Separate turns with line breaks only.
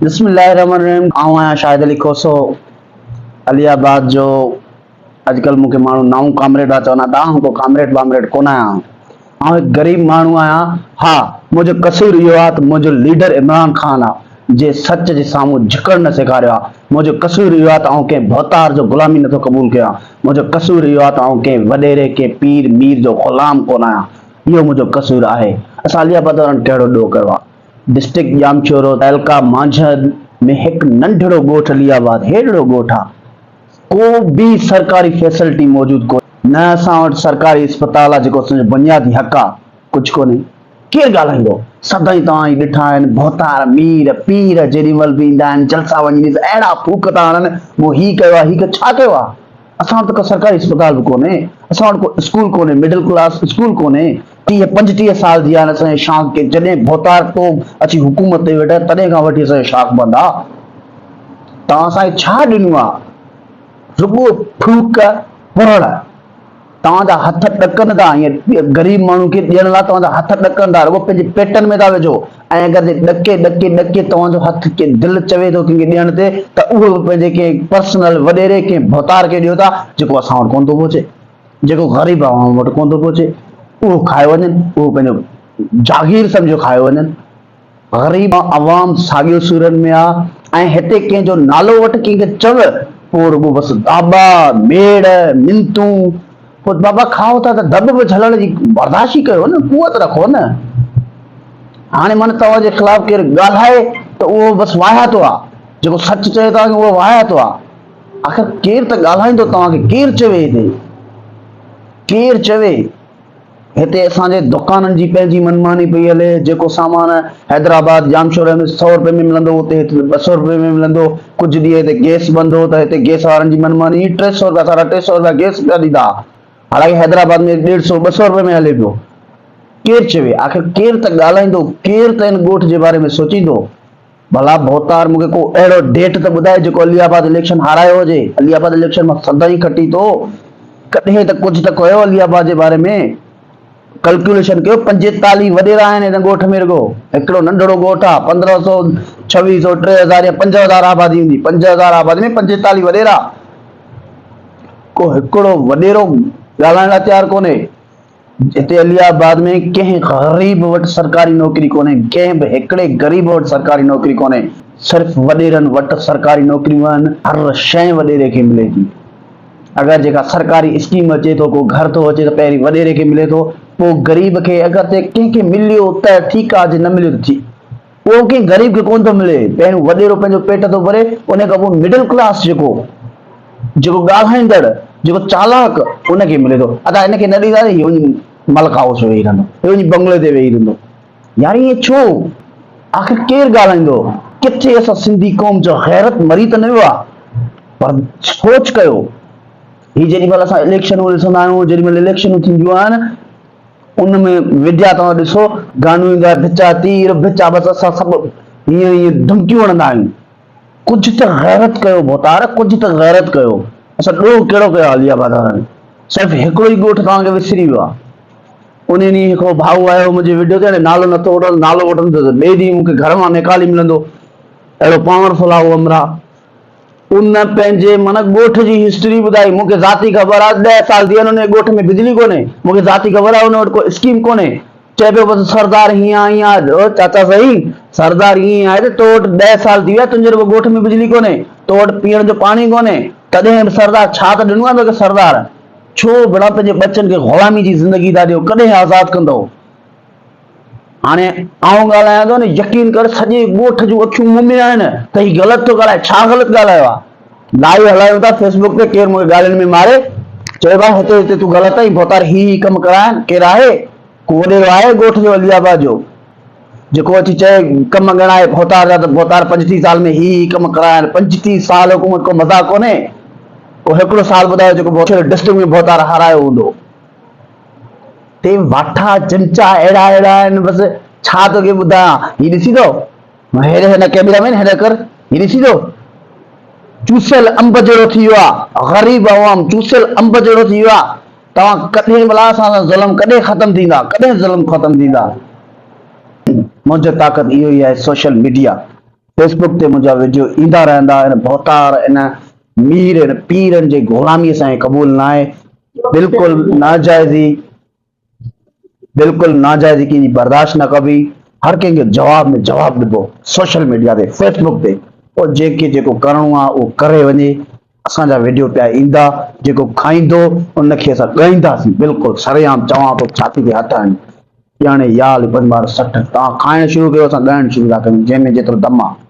بسم الله الرحمن الرحيم آئون آهيان شاهد علي کوسو علي آباد جو اڄڪلهه مون کي ماڻهو نئون ڪامريڊ ٿا چون ادا آئون ڪو ڪامريڊ وامريڊ ڪونه آهيان آئون هڪ غريب ماڻهو آهيان ها منهنجو قصور اهو آهي ته منهنجو ليڊر عمران خان آهي جنهن سچ جي سامهون جهڪڻ نه سيکاريو آهي منهنجو قصور اهو آهي ته آئون ڪنهن ڀوتار جو غلامي نٿو قبول ڪيان منهنجو قصور اهو آهي ته آئون ڪنهن وڏيري ڪنهن پير مير جو غلام ڪونه آهيان اهو منهنجو قصور آهي اسان علي آباد وارن ڪهڙو ڏوهه ڪيو آهي ڊسٽرڪٽ ڄامشورو تعلقه مانجهند ۾ هڪ ننڍڙو ڳوٺ علي آباد هيڏڙو ڳوٺ آ ڪو به سرڪاري فيسلٽي موجود ڪونهي نه اسان وٽ سرڪاري اسپتال آ جيڪو اسان جو بنيادي حق آ ڪجهه ڪونهي ڪير ڳالهائيندو سدائين توهان ئي ڏٺا آهن ڀوتار مير پير جيڏي مهل به ايندا آهن جلسا وڃي ڏس اهڙا ڦوڪ ٿا هڻن مون هي ڪيو آ هي ڪيو ڇا ڪيو آ اسان وٽ ته ڪو سرڪاري اسپتال به ڪونهي، اسان وٽ ڪو اسڪول ڪونهي، مڊل ڪلاس اسڪول ڪونهي، ٽيهه پنجٽيهه سال ٿي ويا آهن اسان جي شاخ کي جڏهن ڀوتار ٽوڪ اچي حڪومت تي ويٺا تڏهن کان وٺي اسان جو شاخ بند آ، توهان اسان کي ڇا ڏنو آ، رڳو ڦوڪ پرڙ. توهان جا هٿ ڏڪن ٿا ائين غريب ماڻهو کي ڏيڻ لاء توهان جا هٿ ڏڪن ٿا رڳو پنهنجي پيٽن ۾ ٿا وجهو ۽ اگر جي ڏڪي ڏڪي ڏڪي توهان جو هٿ ڪي دل چوي ٿو ڪنهن کي ڏيڻ تي ته اهو به پنهنجي ڪنهن پرسنل وڏيري ڪنهن ڀوتار کي ڏيو ٿا جيڪو اسان وٽ ڪونه ٿو پهچي جيڪو غريب عوام وٽ ڪونه ٿو پهچي اهو کايو وڃن اهو پنهنجو جاگير سمجهيو کايو وڃن. غريب عوام ساڳيو سورن ۾ آ ۽ هتي ڪنهن جو نالو وٺ ڪنهن کي چو پوء رڳو بس داٻا، ميڙ، منتون پوء بابا کائو ٿا ته دٻ به جهلڻ جي برداشت ئي ڪيو نه قوت رکو نه هاڻي من توهان جي خلاف ڪير ڳالهائي ته اهو بس واهياتو آ جيڪو سچ چئي توهان کي اهو واهياتو آ آخر ڪير ته ڳالهائيندو توهان کي ڪير چوي هتي ڪير چوي. هتي اسان جي دڪانن جي پنهنجي منماني پئي هلي، جيڪو سامان حيدرآباد، ڄامشوري ۾ سئو رپئي ۾ ملندو هو، اتي هتي 200 رپئي ۾ ملندو. ڪجهه ڏينهن هتي گئس بند هو ته هتي گئس وارن جي منماني 300 رپيا، ساڍا ٽي سئو رپيا گئس پيا ڏيندا ها. حالانڪه حيدرآباد ۾ ڏيڍ سئو، 200 رپئي ۾ هلي پيو. ڪير چوي؟ آخر ڪير ته ڳالهائيندو، ڪير ته ان ڳوٺ جي باري ۾ سوچيندو؟ ڀلا ڀوتار مون کي ڪو اهڙو ڊيٽ ته ٻڌاء جيڪو علي آباد اليڪشن هارايو هجي. علي آباد اليڪشن مان سدائين کٽي ٿو. ڪڏهن ته ڪجهه ته ڪيو علي آباد جي باري ۾ ڪلڪيوليشن ڪيو. 45 وڏيرا آهن هن ڳوٺ ۾ رڳو. هڪڙو ننڍڙو ڳوٺ آ. 15 سو، 26 سو، 3000 يا 5000 آبادي هوندي. 5000 آبادي ۾ 45 وڏيرا. ڪو هڪڙو وڏيرو ڳالهائڻ لاء تيار ڪونهي. هتي علي آباد ۾ ڪنهن غريب وٽ سرڪاري نوڪري ڪونهي، ڪنهن به هڪڙي غريب وٽ سرڪاري نوڪري ڪونهي، صرف وڏيرن وٽ سرڪاري نوڪريون آهن، هر شيء وڏيري کي ملي ٿي. اگر جيڪا سرڪاري اسڪيم اچي ٿو، ڪو گهر ٿو اچي ته پهرين وڏيري کي ملي ٿو، پوء غريب کي اگر جي ڪنهن کي مليو ته ٺيڪ آهي جي نه مليو ته ٺيڪ. اهو ڪنهن غريب کي ڪونه ٿو ملي، پهريون وڏيرو پنهنجو پيٽ ٿو ڀري، ان کان پوء مڊل ڪلاس جيڪو جيڪو ڳالهائيندڙ، جيڪو چالاڪ ان کي ملي ٿو. ادا هن کي نه ڏيندا ته هي وڃي ملڪ هائوس ۾ ويهي رهندو، هي وڃي بنگلي تي ويهي رهندو. يار ائين ڇو؟ آخر ڪير ڳالهائيندو؟ ڪٿي اسان سنڌي قوم جو غيرت مري ته نه ويو آهي؟ پر سوچ ڪيو، هي جيڏي مهل اسان اليڪشنون ڏسندا آهيون، جيڏي مهل اليڪشنون ٿينديون آهن، ان ۾ وڊيا توهان ڏسو گانو ايندو آهي ڀچا تير ڀچا بس اسان سڀ هيئن هيئن ڌمڪيون هڻندا آهيون ڪجهه ته غيرت ڪيو ڀوتار ڪجهه ته غيرت ڪيو اسان ڏوهه ڪهڙو ڪيو آهي علي آباد وارن صرف هڪڙو ئي ڳوٺ توهان کي وسري ويو آهي ان ڏينهن هڪڙو ڀائو آيو منهنجي وڊيو تي هاڻي نالو نٿو وٺان نالو وٺندس ته ٻئي ڏينهن مون کي گهر مان نيڪالي ملندو اهڙو پاورفل آهي اهو همراهه ان پنهنجي معنيٰ ڳوٺ جي هسٽري ٻڌائي، مون کي ذاتي خبر آ ڏهه سال ٿي ويا آهن ان جي ڳوٺ ۾ بجلي ڪونهي، مون کي ذاتي خبر آ ان وٽ ڪو اسڪيم ڪونهي، چئي پيو بس سردار هيئن آ هيئن آ، او چاچا سائين سردار هيئن آهي ته تو وٽ ڏهه سال ٿي ويا تنهنجي رڳو ڳوٺ ۾ بجلي ڪونهي، تو وٽ پيئڻ جو پاڻي ڪونهي، تڏهن به سردار ڇا ته ڏنو آ توکي سردار، ڇو ڀلا پنهنجي ٻچن کي غلامي جي زندگي ٿا ڏيو، ڪڏهن آزاد ڪندؤ؟ هاڻي آئون ڳالهايان ٿو نه يقين ڪر سڄي ڳوٺ جون اکيون مون ۾ آهن ته هي غلط ٿو ڳالهائي ڇا غلط ڳالهايو آهي لائيو هلايون ٿا فيسبوڪ تي ڪير مونکي ڳالهين ۾ ماري چوي ڀاء هتي هتي تون غلط آهين ڀوتار هي هي ڪم ڪرايا آهن ڪير آهي ڪو وڏيرو آهي ڳوٺ جو علي آباد جو جيڪو اچي چئي ڪم ڳڻائي ڀوتار جا ته ڀوتار 35 سال ۾ هي هي ڪم ڪرايا آهن 35 سال حڪومت ڪو مذاق ڪونهي ڪو هڪڙو سال ٻڌايو جيڪو ڊسٽرڪٽ ۾ ڀوتار هارايو هوندو تي واٺا چمچا اهڙا اهڙا آهن بس ڇا توکي ٻڌايان هي ڏسي ٿو هيڏي هن ڪيميرا مين هيڏي ڪر هي ڏسي ٿو چوسيل انب جهڙو ٿي ويو آ غريب عوام چوسيل انب جهڙو ٿي ويو آ توهان ڪڏهن ڀلا اسان سان ظلم ڪڏهن ختم ٿيندا ڪڏهن ظلم ختم ٿيندا منهنجو طاقت اهو ئي آهي سوشل ميڊيا. فيسبڪ تي منهنجا وڊيو ايندا رهندا ان ڀوتار ان مير ان پيرن جي غلامي اسان کي قبول ناهي بلڪل ناجائزي بلڪل ناجائزي ڪنهن جي برداشت نه ڪبي هر ڪنهن کي جواب ۾ جواب ڏبو سوشل ميڊيا تي فيسبڪ تي پوء جنهن کي جيڪو ڪرڻو آهي اهو ڪري وڃي اسان جا وڊيو پيا ايندا جيڪو کائيندو ان کي اسان ڳائينداسين بلڪل سرعام چوان ٿو ڇاتي تي هٿ هڻي ڄاڻي يا علي پنج بار 60 توهان کائڻ شروع ڪيو اسان ڳائڻ شروع ٿا ڪيون جنهن ۾ جيترو دم آهي.